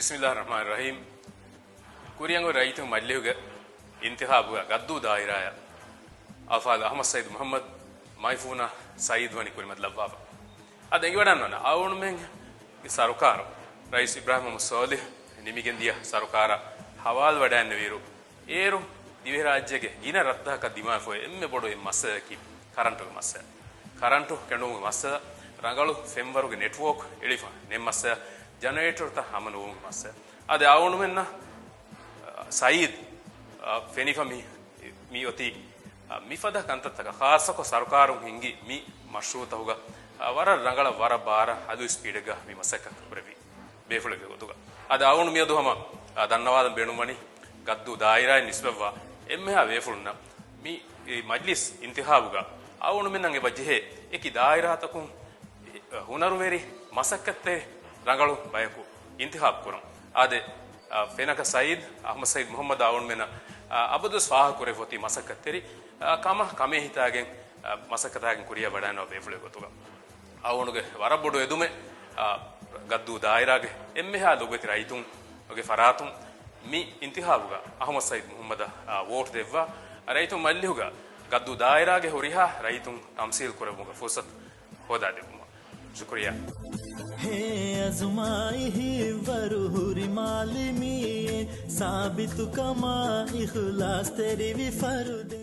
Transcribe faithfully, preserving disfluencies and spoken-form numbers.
ބިސްމިއްލާހި ރަޙްމާނި ރަޙީމް. ކުރިއަށް އޮތް ރައްޔިތުން މަޖިލީހުގެ އިންތިޚާބުގަ ގައްދޫ ދާއިރާއަށް އައުފާޒު އަޙްމަދު ސައީދު މުޙައްމަދު، މައިފޫނާ ސައީދު ވަނީ ކުރިމަތިލައްވާފަ. އަދި އެނގިވަޑަންވަން އަޅުގަނޑުމެން ސަރުކާރު، ރައީސް އިބްރާހިމް މުޙައްމަދު ޞާލިޙު ނިމިގެންދިޔަ ސަރުކާރަށް ހަވާލުވެވަޑައިގެންނެވިއިރު، އޭރު ދިވެހިރާއްޖޭގެ ގިނަ ރަށްތަކަށް ދިމާވެފައި އޮތް އެންމެ ބޮޑު އެއް މައްސަލައަކީ ކަރަންޓުގެ މައްސަލަ. ކަރަންޓު ކެނޑުމުގެ މައްސަލަ، ރަނގަޅު ފެންވަރުގެ ނެޓްވޯކް އެޅިފަ ނެތް މައްސަލަ، ޖަނަރޭޓަރުތައް ހަމަނުވުމުގެ މައްސަލަ. އަދި އަޅުގަނޑުމެންނަށް، އަ، ސައީދު، އަ، ފެނިފަ މި، މި އޮތީ، އަ، މިފަދަ ކަންތައްތަކަށް، ޚާއްޞަކޮށް ސަރުކާރުން ހިންގި މި މަޝްރޫޢުތަކުގަ، އަ، ވަރަށް ރަނގަޅަށް ވަރަށް ބާރަށް ހަލު ސްޕީޑެއްގަ މި މަސައްކަތް ކުރެވި ބޭފުޅެއްގެ ގޮތުގަ. އަދި އަޅުގަނޑު މިއަދު ހަމަ، އަ، ދަންނަވާލަން ބޭނުންވަނީ، ގައްދޫ ދާއިރާއިން ނިސްބަތްވާ އެންމެހާ ބޭފުޅުންނަށް މި، އެ، މަޖްލިސް އިންތިޚާބުގަ އަޅުގަނޑުމެންނަށް އެބަ ޖެހޭ އެކި ދާއިރާތަކުން، އެ، ހުނަރުވެރި މަސައްކަތްތެރި ރަނގަޅު ބަޔަކު އިންތިޚާބު ކުރަން. އާދެ، އަ، ފެނަކަ ސައީދު، އަޙްމަދު ސައީދު މުޙައްމަދު އަޅުގަނޑުމެންނަށް، އަ، އަބަދުވެސް ފާހަގަކުރެވިފަ އޮތީ މަސައްކަތްތެރި، އަ، ކަމަށް ކަމޭ ހިތާގެން، އަ، މަސައްކަތާގެން ކުރިއަށް ވަޑައިގަންނަވާ ބޭފުޅެއް ގޮތުގަ. އަޅުގަނޑުގެ ވަރަށް ބޮޑު އެދުމެއް، އާ، ގައްދޫ ދާއިރާގެ އެންމެހާ ލޮބުވެތި ރައްޔިތުންގެ ފަރާތުން މި އިންތިޚާބުގަ އަޙްމަދު ސައީދު މުޙައްމަދަށް، އާ، ވޯޓް ދެއްވާ، ރައްޔިތުން މަޖިލީހުގަ ގައްދޫ ދާއިރާގެ ހުރިހާ ރައްޔިތުން ތަމްސީލް ކުރެއްވުމުގެ ފުރުޞަތު ހޯދާދެއްވުމަށް. ޝުކުރިއްޔާ. ހޭ އަޒުމާއި ހިތްވަރު ހުރި މާލެ މިއީ، ސާބިތުކަމާ އިޚްލާޞްތެރިވި ފަރުދެއް.